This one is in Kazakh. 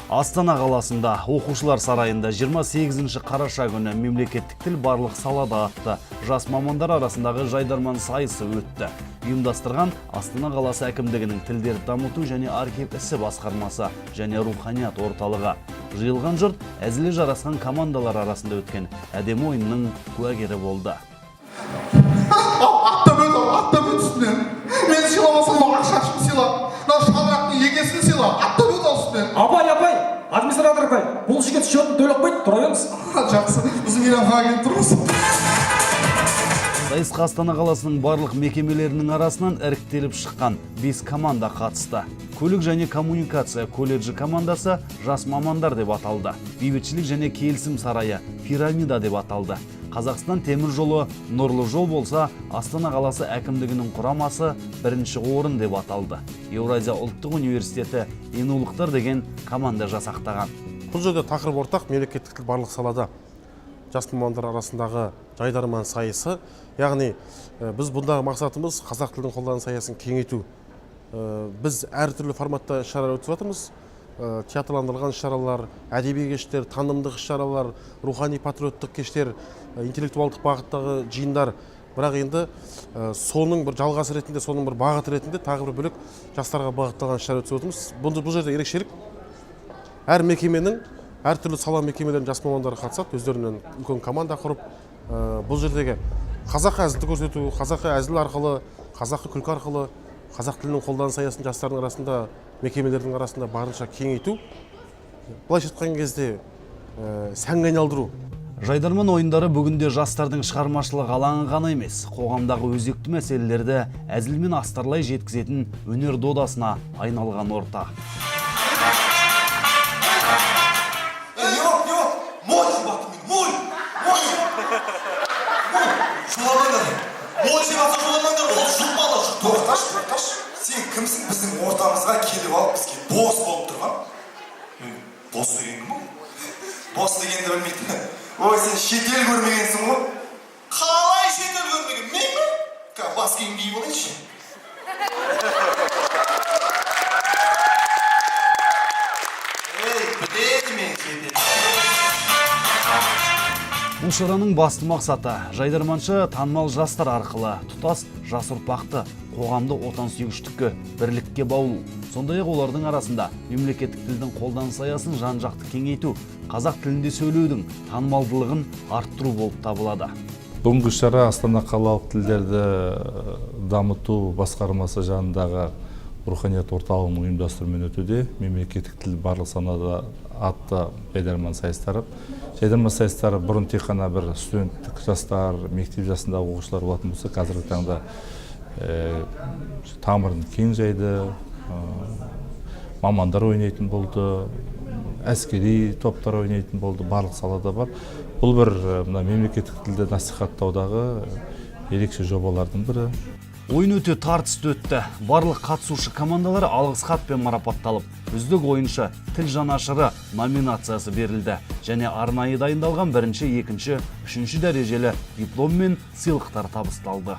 Астана қаласында оқушылар сарайында 28 қараша күні «Мемлекеттік тіл барлық салада» атты жас мамандар арасындағы жайдарман сайысы өтті. Ұйымдастырған Астана қаласы әкімдігінің тілдерді дамыту және архив ісі басқармасы және Руханият орталығы. Жиылған жұрт әзілі жарасқан командалар арасында өткен әдемі ойынның куәгері болды. Ал, аттап өт, ал, аттап өт үстінен. Мені сыйламасаң, мынау ақшашын сыйла, мынау шаңырақтың егесін сыйла. Аттап өт, ал, үстінен. Апай, апай, администратор апай, бұл жігіт счетын төлеп қойды, тұра беріңіз. Жақсы, біз мейрамханаға келіп тұрмыз. Сайысқа Астана қаласының барлық мекемелерінің арасынан іріктеліп шыққан 5 команда қатысты. Көлік және коммуникация колледжі командасы «Жас мамандар» деп аталды. Бейбітшілік және келісім сарайы «Пирамида» деп аталды. Қазақстан темір жолы «Нұрлы жол» болса, Астана қаласы әкімдігінің құрамасы «Бірінші орын» деп аталды. Еуразия ұлттық университеті «Енулықтар» деген команда жасақтаған. Бұл жерде тақырып ортақ: «Мемлекеттік тіл барлық салада» жас мамандар арасындағы жайдарман сайысы. Яғни біз бұндағы мақсатымыз — қазақ тілінің қолданыс аясын кеңейту. Біз әртүрлі форматта іс шаралар өткізіп жатырмыз: театрландырылған іс шаралар, әдеби кештер, танымдық іс шаралар, рухани патриоттық кештер, интеллектуалдық бағыттағы жиындар. Бірақ енді соның бір жалғасы ретінде, соның бір бағыты ретінде тағы бір бөлек жастарға бағытталған іс шара өткізіп отырмыз. Бұл жерде ерекшелік: әр мекеменің, әртүрлі сала мекемелерінің жас мамандары қатысады, өздерінен үлкен команда құрып. Бұл жердегі қазақы әзілді көрсету, қазақы әзіл арқылы, қазақы күлкі арқылы қазақ тілінің қолданыс аясын жастардың арасында, мекемелердің арасында барынша кеңейту, былайша айтқан кезде, сәнге айналдыру. Жайдарман ойындары бүгінде жастардың шығармашылық алаңы ғана емес, қоғамдағы өзекті мәселелерді әзілмен астарлай жеткізетін өнер додасына айналған орта. Не болды, не болды? Мой жеп мен, мой, мой, мой. Жоламаңдар, мой жеп жатса, жоламаңдар, ол жұқпалы. Тоқташы, тоқташы, сен кімсің, біздің ортамызға келіп алып, бізге босс болып тұрған? Босс деген кім ол? Босс дегенді білмейді. Ой, сен шетел көрмегенсің ғой. Қалай шетел көрмеген мен бе? Қазір бас киім киіп алайыншы. Ей, біледі мен шетел. Бұл шараның басты мақсаты — жайдарманшы танымал жастар арқылы тұтас жас ұрпақты, қоғамды отансүйгіштікке, бірлікке баулу. Сондай-ақ олардың арасында мемлекеттік тілдің қолданыс аясын жан-жақты кеңейту, қазақ тілінде сөйлеудің танымалдылығын арттыру болып табылады. Бүгінгі шара Астана қалалық тілдерді дамыту басқармасы жанындағы Руханият орталығының ұйымдастыруымен өтуде. «Мемлекеттік тіл барлық санада» атты жайдарман сайыстары. Жайдарман сайыстары бұрын тек қана бір студенттік жастар, мектеп жасындағы оқушылар болатын болса, қазіргі таңда тамырын кең жайды, мамандар ойнайтын болды, әскери топтар ойнайтын болды, барлық салада бар. Бұл бір мына мемлекеттік тілді насихаттаудағы ерекше жобалардың бірі. Ойын өте тартысты өтті. Барлық қатысушы командалар алғыс хатпен марапатталып, «Үздік ойыншы», «Тіл жанашыры» номинациясы берілді және арнайы дайындалған бірінші, екінші, үшінші дәрежелі диплом мен сыйлықтар табысталды.